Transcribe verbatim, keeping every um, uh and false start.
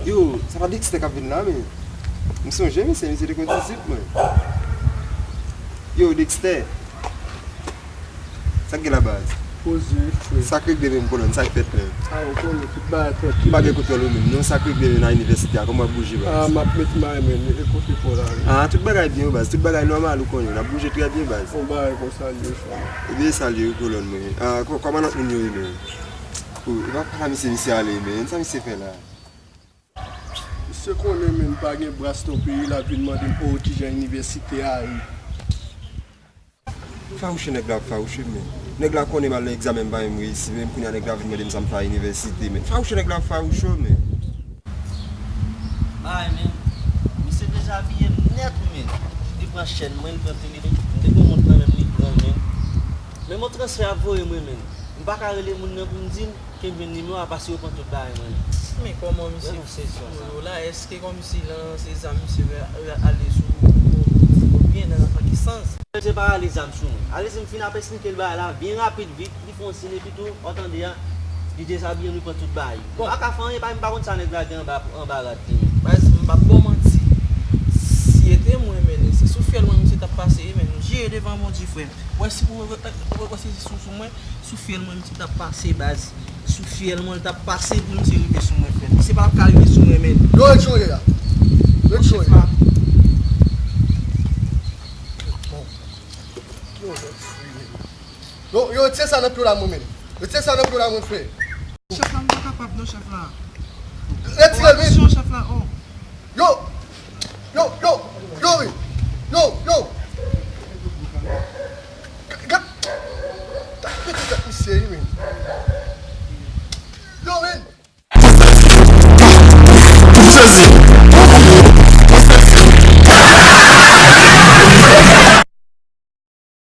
Yo, sa pa Dexter k ap vin la, men? M sonje, men se misye te konn disip mwen. Yo, Dexter. Sa k gen la, baz? Poze, frè. Sa k regle menm, kolòn, sa k fèt menm? A, ou konnen, tout bagay trankil. M pa gen kontwòl ou menm, non, sa k regle menm nan inivèsite a, kòman w ap bouje, baz? A, m ap met may, men, e kote kò la, wi. A, tout bagay byen, baz, tout bagay nòmal, ou konnen, n ap bouje trè byen, baz. Bon bagay konsa l ye, frè. Ebyen, sa l ye, wi, kolòn mwen. A, kò-, kòman lòt moun yo ye, men? O, e pa, pa la misye, misye ale, men, sa misye fè la? Misye konnen, men, m pa gen bras nan peyi, l ap vin mande m, o, kijan inivèsite a ye. Fawouche nèg la ap fawouche m, men. Nèg la konnen m al nan egzamen, m pa menm reyisi, men kounye a nèg la vin mande m sa m fè a inivèsite, men. Fawouche nèg la ap fawouche w, men. Bay, men. Misye dezabiye m nèt, wi, men. Li pran chèn mwen, li pran pil, li, m te gen yon mont nan men m, li pran, men. Menm yon transfè ap voye mwen, men. M pa ka rele moun nan pou m di l, ke m jwenn nimewo a, paske yo pran tout bagay mwen. Men kòman misye fou yo la? Èske kòmsi lan se zam misye vle ale sou ou oubyen nan, nan ki sans? Se pa ale zam sou mwen. Ale si m fin ap esplike l bagay la byen rapid vit, li fè yon siy epi tou, w tande a, li dezabiye m, li pran tout bagay. Bon. M pa ka fè anyen, pa, m pa konn sa nèg la gen anba, anba rad li, men. Baz, m p ap ba w manti. Si e te mwen, men, se sou fyèl mwen misye t ap pase, men. Jere devan Bondye, frè m. Wè si, wè, wè, wè, wè si sou, sou mwen, sou fyèl mwen misye t ap pase, baz. Sou fyèl mwen, l t ap pase pou misye rive sou mwen, frè m. Misye pa t ap ka rive sou mwen, men. Yo, ret chonje la. Ret chonje. Yo, yo, retire sa nan pye w la, mwen menm. Retire sa nan pye w la, mwen, frè. Chèf la, m pa kapab non, chèf la.